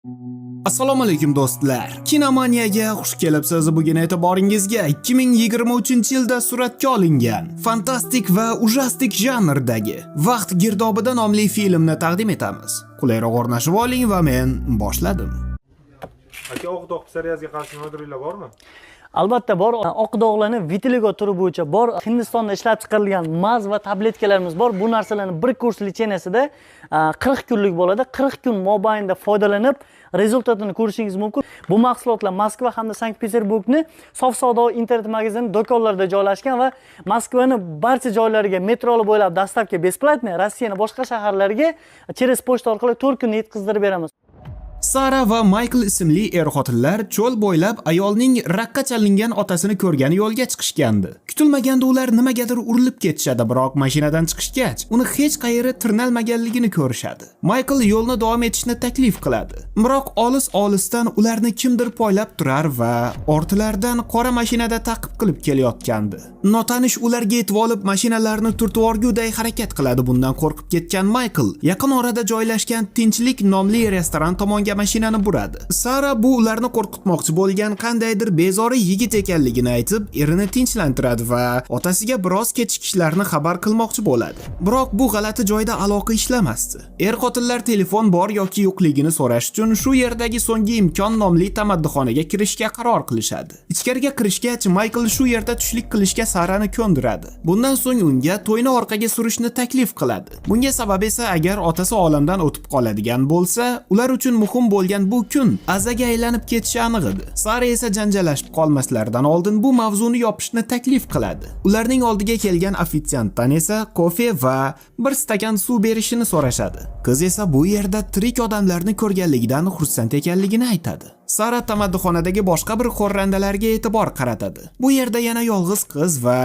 Assalomu alaykum, do'stlar. Kinomaniyaga xush kelibsiz. Bugun e'tiboringizga 2023-yilda suratga olingan fantastik va ужастик janrdagi Vaqt girdobida nomli filmni taqdim etamiz. Qulayroq o'rnashib oling va men boshladim. Aka, oq dog', psoriazga qarshi nimadir bormi? Albatta bor. Oq dog'larni vitiligo turi bo'yicha bor. Hindistonda ishlab chiqarilgan мазь va tabletkalarimiz bor. Bu narsalarni bir kurs лечения sida 40 kunlik bo'ladi. 40 kun mobaynida foydalanib, результат ini ko'rishingiz mumkin. Bu mahsulotlar Moskva hamda Sankt Peterburgni Sof savdo internet magazini do'konlarida joylashgan va Moskvani barcha joylariga metroli bo'ylab доставка бесплатный, Rossiyani boshqa shaharlariga через pochta orqali 4 kunda yetkazdirib beramiz. Sara va Maykl ismli er-xotinlar cho'l bo'ylab ayolning rakka chalingan otasini ko'rgani yo'lga chiqishgandi. Kutilmaganda ular nimagadir urilib ketishadi, biroq mashinadan chiqishgach, uni hech qayeri tirnalmaganligini ko'rishadi. Maykl yo'lni davom etishni taklif qiladi. Biroq olis-olisdan ularni kimdir poylab turar va ortilaridan qora mashinada ta'qib qilib kelayotgandi. Notanish ularga yetib olib, mashinalarni turtib yuborguday harakat qiladi. Bundan qo'rqib ketgan Maykl yaqin orada joylashgan Tinchlik nomli restoran tomonga mashinani buradi. Sara bu ularni qo'rqitmoqchi bo'lgan qandaydir bezori yigit ekanligini aytib, erini tinchlantiradi va otasiga biroz kechikishlarini xabar qilmoqchi bo'ladi. Biroq bu g'alati joyda aloqa ishlamasdi. Er-xotinlar telefon bor yoki yo'qligini so'rash uchun shu yerdagi So'nggi imkon nomli tamaddixonaga kirishga qaror qilishadi. Ichkariga kirishgach, Maykl shu yerda tushlik qilishga Sarani ko'ndiradi. Bundan so'ng unga to'yni orqaga surishni taklif qiladi. Bunga sabab esa, agar otasi olamdan o'tib qoladigan bo'lsa, ular uchun muhim bo'lgan bu kun azaga aylanib ketishi aniq edi. Sara esa janjallashib qolmaslaridan oldin bu mavzuni yopishni taklif qiladi. Ularning oldiga kelgan ofitsiantdan esa kofe va bir stakan suv berishini so'rashadi. Qiz esa bu yerda tirik odamlarni ko'rganligidan xursand ekanligini aytadi. Sara tamaddixonadagi boshqa bir xo'randalarga e'tibor qaratadi. Bu yerda yana yolg'iz qiz va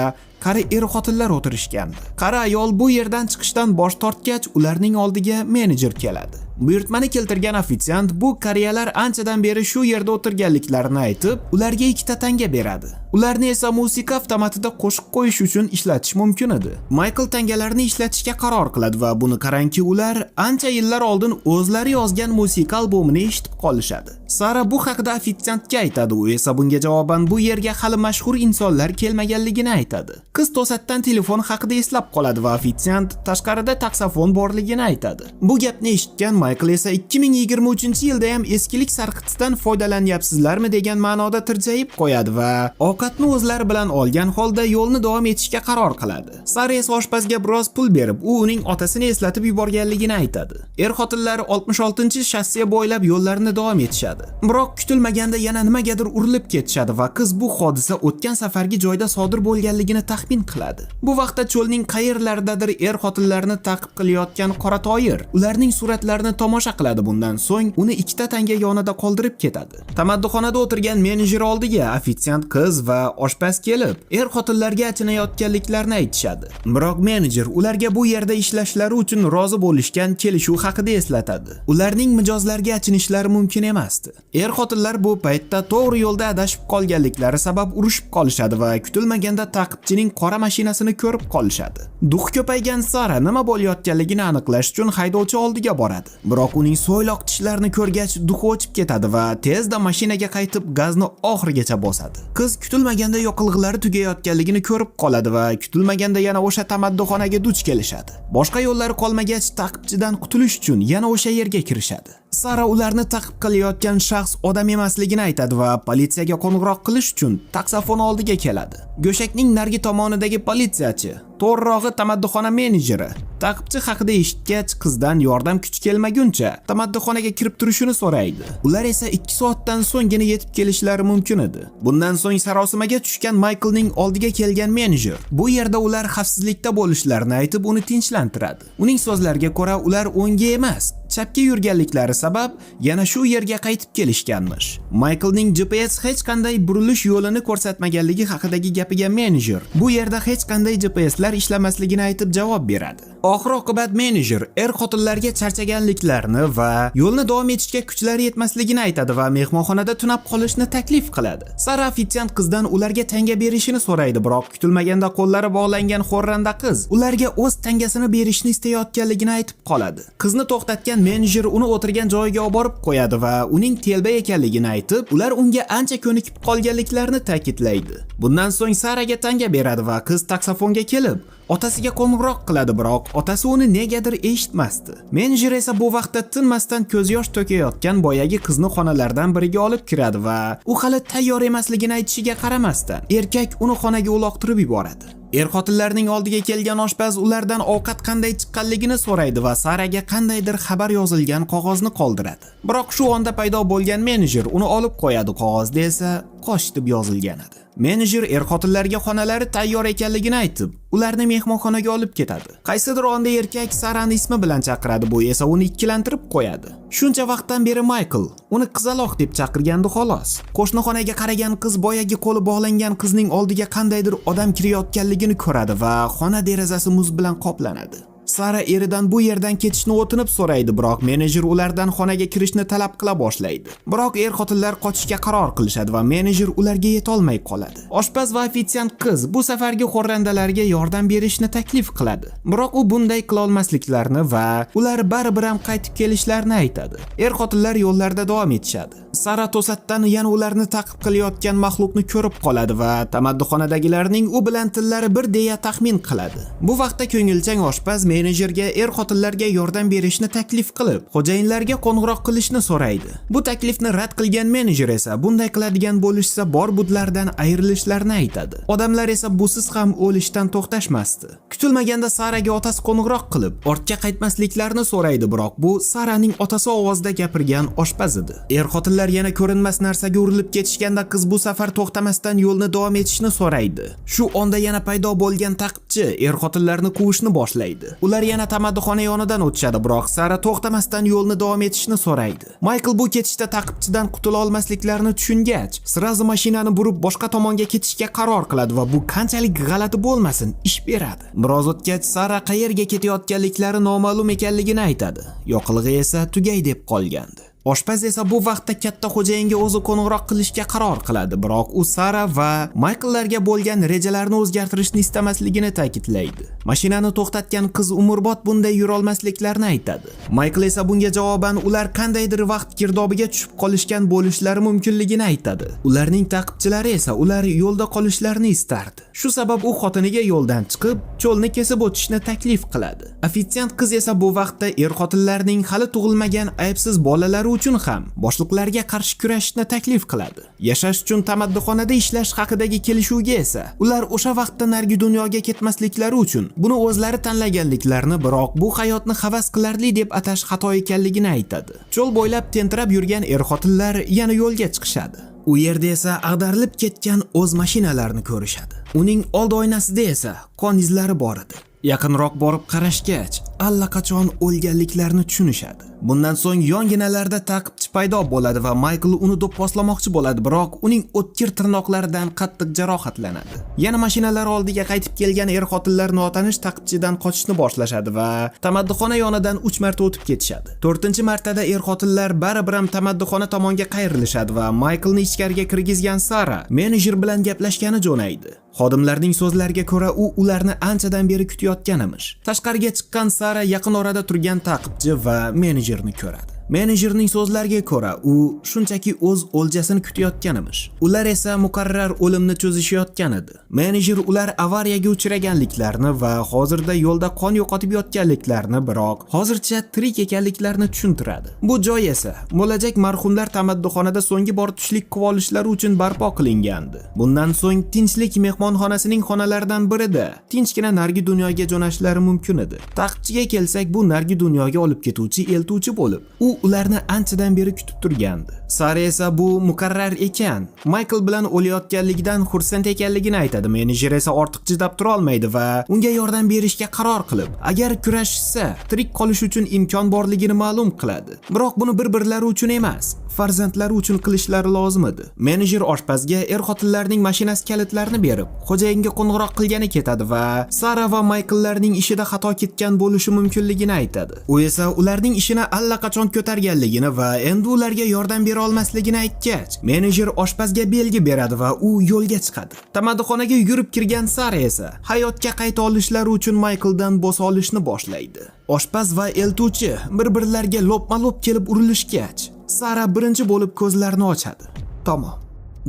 qari er-xotinlar o'tirishgandi. Qari ayol bu yerdan chiqishdan bosh tortgach, ularning oldiga menejer keladi. Buyurtmani keltirgan ofitsiant bu qariyalar anchadan beri shu yerda o'tirganliklarini aytib, ularga ikkita tanga beradi. Ularni esa musiqa avtomatida qo'shiq qo'yish uchun ishlatish mumkin edi. Maykl tangalarni ishlatishga qaror qiladi va buni qarangki, ular ancha yillar oldin o'zlari yozgan musiqa albomini eshitib qolishadi. Sara bu haqida ofitsiantga aytadi, u esa bunga javoban bu yerga hali mashhur insonlar kelmaganligini aytadi. Qiz to'satdan telefon haqida eslab qoladi va ofitsiant tashqarida taksafon borligini aytadi. Bu gapni eshitgan Maykl esa 2023-yilda ham eskilik sarqitidan foydalanyapsizlarmi degan ma'noda tirjayib qo'yadi va ovqatni o'zlari bilan olgan holda yo'lni davom etishga qaror qiladi. Sara esa oshpazga biroz pul berib, u uning otasini eslatib yuborganligini aytadi. Er-xotinlar 66-shosse bo'ylab yo'llarini davom etishadi. Biroq kutilmaganda yana nimagadir urilib ketishadi va qiz bu hodisa o'tgan safargi joyda sodir bo'lganligini taxmin qiladi. Bu vaqtda cho'lning qayerlaridadir er-xotinlarni ta'qib qilayotgan qora toyir ularning suratlarini tomosha qiladi. Bundan so'ng uni ikkita tanga yonida qoldirib ketadi. Tamaddixonada o'tirgan menejer oldiga ofitsiant qiz va oshpaz kelib, er-xotinlarga achinayotganliklarini aytishadi. Biroq menejer ularga bu yerda ishlashlari uchun rozi bo'lishgan kelishuv haqida eslatadi. Ularning mijozlarga achinishlari mumkin emasdi. Er-xotinlar bu paytda to'g'ri yo'lda adashib qolganliklari sabab urushib qolishadi va kutilmaganda ta'qibchining qora mashinasini ko'rib qolishadi. Дух ko'paygan Sara nima bo'layotganligini aniqlash uchun haydovchi oldiga boradi. Biroq uning so'yloq tishlarini ko'rgach, дух i o'chib ketadi va tezda mashinaga qaytib, gazni oxirigacha bosadi. Qiz kutilmaganda yoqilg'ilari tugayotganligini ko'rib qoladi va kutilmaganda yana o'sha tamaddixonaga duch kelishadi. Boshqa yo'llari qolmagach, ta'qibchidan qutulish uchun yana o'sha yerga kirishadi. Sara ularni ta'qib qilayotgan shaxs odam emasligini aytadi va politsiyaga qo'ng'iroq qilish uchun taksafon oldiga keladi. Go'shakning narigi tomonidagi politsiyachi, to'g'rirog'i, tamaddixona menejeri ta'qibchi haqida eshitgach, qizdan yordam kuchi kelmaguncha tamaddixonaga kirib turishini so'raydi. Ular esa 2 soatdan so'nggina yetib kelishlari mumkin edi. Bundan so'ng sarosimaga tushgan Mayklning oldiga kelgan menejer bu yerda ular xavfsizlikda bo'lishlarini aytib, uni tinchlantiradi. Uning so'zlariga ko'ra, ular o'ngga emas, chapga yurganliklari sabab yana shu yerga qaytib kelishganmish. Mayklning GPS hech qanday burilish yo'lini ko'rsatmaganligi haqidagi gapiga menejer bu yerda hech qanday GPSlar ishlamasligini aytib javob beradi. Oxir oqibat menejer er xotinlarga charchaganliklarini va yo'lni davom etishga kuchlari yetmasligini aytadi va mehmonxonada tunab qolishni taklif qiladi. Sara ofitsiant qizdan ularga tanga berishini so'raydi, biroq kutilmaganda qo'llari bog'langan xo'randa qiz ularga o'z tangasini berishni istayotganligini aytib qoladi. Qizni to'xtatgan kelgan menejer uni o'tirgan joyiga olib borib qo'yadi va uning telba ekanligini aytib, ular unga ancha ko'nikib qolganliklarini ta'kidlaydi. Bundan so'ng Saraga tanga beradi va qiz taksofonga kelib, otasiga qo'ng'iroq qiladi, biroq otasi uni negadir eshitmasdi. Menejer esa bu vaqtda tinmasdan ko'z yosh to'kayotgan boyagi qizni xonalardan biriga olib kiradi va u hali tayyor emasligini aytishiga qaramasdan, erkak uni xonaga uloqtirib yuboradi. Er-xotinlarning oldiga kelgan oshpaz ulardan ovqat qanday chiqqanligini so'raydi va Saraga qandaydir xabar yozilgan qog'ozni qoldiradi. Biroq shu onda paydo bo'lgan menejer uni olib qo'yadi, qog'ozda esa qoch deb yozilgan edi. Menejer er-xotinlarga xonalari tayyor ekanligini aytib, ularni mehmonxonaga olib ketadi. Qaysidir onda erkak Sarani ismi bilan chaqiradi, bu esa uni ikkilantirib qo'yadi. Shuncha vaqtdan beri Michael uni qizaloq deb chaqirgandi, xolos. Qo'shni xonaga qaragan qiz boyagi qo'li bog'langan qizning oldiga qandaydir odam kirayotganligini ko'radi va xona derazasi muz bilan qoplanadi. Sara eridan bu yerdan ketishni o'tinib so'raydi, biroq menejer ulardan xonaga kirishni talab qila boshlaydi. Biroq er-xotinlar qochishga qaror qilishadi va menejer ularga yetolmay qoladi. Oshpaz va ofitsiant qiz bu safargi xo'randalarga yordam berishni taklif qiladi. Biroq u bunday qila olmasliklarini va ular baribir ham qaytib kelishlarini aytadi. Er-xotinlar yo'llarda davom etishadi. Sara to'satdan yana ularni ta'qib qilayotgan maxluqni ko'rib qoladi va tamaddixonadagilarning u bilan tillari bir deya taxmin qiladi. Bu vaqtda ko'ngilchang oshpaz menejerga er-xotinlarga yordam berishni taklif qilib, xo'jayinlarga qo'ng'iroq qilishni so'raydi. Bu taklifni rad qilgan menejer esa bunday qiladigan bo'lishsa bor budlardan ayrilishlarini aytadi. Odamlar esa busiz ham o'lishdan to'xtashmasdi. Kutilmaganda Saraga otasi qo'ng'iroq qilib, ortga qaytmasliklarini so'raydi, biroq bu Saraning otasi ovozida gapirgan oshpaz edi. Er-xotinlar yana ko'rinmas narsaga urilib ketishganda qiz bu safar to'xtamasdan yo'lni davom etishni so'raydi. Shu onda yana paydo bo'lgan ta'qibchi er-xotinlarni quvishni boshlaydi. Ular yana tamaddixona yonidan o'tishadi, biroq Sara to'xtamasdan yo'lni davom etishni so'raydi. Maykl bu ketishda ta'qibchidan qutula olmasliklarini tushungach, сразу mashinani burib boshqa tomonga ketishga qaror qiladi va bu qanchalik g'alati bo'lmasin, ish beradi. Biroz o'tgach Sara qayerga ketayotganliklari noma'lum ekanligini aytadi. Yoqilg'i esa tugay deb qolgandi. Oshpaz esa bu vaqtda katta xo'jayinga o'zi qo'ng'iroq qilishga qaror qiladi, biroq u Sara va Maykllarga bo'lgan rejalarni o'zgartirishni istamasligini ta'kidlaydi. Mashinani to'xtatgan qiz umrbod bunday yurolmasliklarini aytadi. Maykl esa bunga javoban ular qandaydir vaqt girdobiga tushib qolishgan bo'lishlari mumkinligini aytadi. Ularning ta'qibchilari esa ular yo'lda qolishlarini istardi. Shu sabab u xotiniga yo'ldan chiqib, cho'lni kesib o'tishni taklif qiladi. Ofitsiant qiz esa bu vaqtda er-xotinlarning hali tug'ilmagan aybsiz bolalari uchun ham boshliqlarga qarshi kurashishni taklif qiladi. Yashash uchun tamaddixonada ishlash haqidagi kelishuvga esa ular o'sha vaqtda narigi dunyoga ketmasliklari uchun buni o'zlari tanlaganliklarini, biroq bu hayotni havas qilarli deb atash xato ekanligini aytadi. Cho'l bo'ylab tentirab yurgan er-xotinlar yana yo'lga chiqishadi. U yerda esa ag'darilib ketgan o'z mashinalarini ko'rishadi. Uning old oynasida esa qon izlari bor edi. Yaqinroq borib qarashgach, allaqachon o'lganliklarini tushunishadi. Bundan so'ng yonginalarda ta'qibchi paydo bo'ladi va Maykl uni do'pposlamoqchi bo'ladi, biroq uning o'tkir tirnoqlaridan qattiq jarohatlanadi. Yana mashinalar oldiga qaytib kelgan er-xotinlar notanish ta'qibchidan qochishni boshlashadi va tamaddixona yonidan 3 marta o'tib ketishadi. 4-martada er-xotinlar baribir ham tamaddixona tomonga qayrilishadi va Mayklni ichkariga kirgizgan Sara menejer bilan gaplashgani jo'naydi. Xodimlarning so'zlariga ko'ra, u ularni anchadan beri kutayotgan emish. Tashqariga chiqqan Sara yaqin orada turgan ta'qibchi va menejerni ko'radi. Menejerning so'zlariga ko'ra, u shunchaki o'z o'ljasini kutayotgan emish. Ular esa muqarrar o'limni cho'zishayotgan edi. Menejer ular avariyaga uchraganliklarini va hozirda yo'lda qon yo'qotib yotganliklarini, biroq hozircha tirik ekanliklarini tushuntiradi. Bu joy esa bo'lajak marhumlar tamaddixonada so'nggi bor tushlik qilib olishlari uchun barpo qilingandi. Bundan so'ng Tinchlik mehmonxonasining xonalaridan birida tinchgina narigi dunyoga jo'nashlari mumkin edi. Ta'qibchiga kelsak, bu narigi dunyoga olib ketuvchi eltuvchi bo'lib, u ularni anchadan beri kutib turgandi. Sara esa bu muqarrar ekan, Maykl bilan o'layotganligidan xursand ekanligini aytadi. Menejer esa ortiq chidab tura olmaydi va unga yordam berishga qaror qilib, agar kurashishsa, tirik qolish uchun imkon borligini ma'lum qiladi. Biroq buni bir-birlari uchun emas, faqat farzandlari uchun qilishlari lozim edi. Menejer oshpazga er-xotinlarning mashinasi kalitlarini berib, xo'jayinga qo'ng'iroq qilgani ketadi va Sara va Maykllarning ishida xato ketgan bo'lishi mumkinligini aytadi. U esa ularning ishini allaqachon ko'targanligini va endi ularga yordam bera olmasligini aytgach, menejer oshpazga belgi beradi va u yo'lga chiqadi. Tamaddixonaga yugurib kirgan Sara esa hayotga qayta olishlari uchun Maykldan bo'sa olishni boshlaydi. Oshpaz va eltuvchi bir-birlariga lopma-lop kelib urilishgach, Sara birinchi bo'lib ko'zlarini ochadi. Tamom.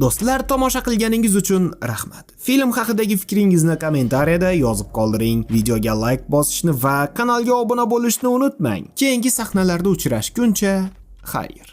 Do'stlar, tomosha qilganingiz uchun rahmat. Film haqidagi fikringizni kommentariyada yozib qoldiring. Videoga like bosishni va kanalga obuna bo'lishni unutmang. Keyingi sahnalarda uchrashguncha, xayr.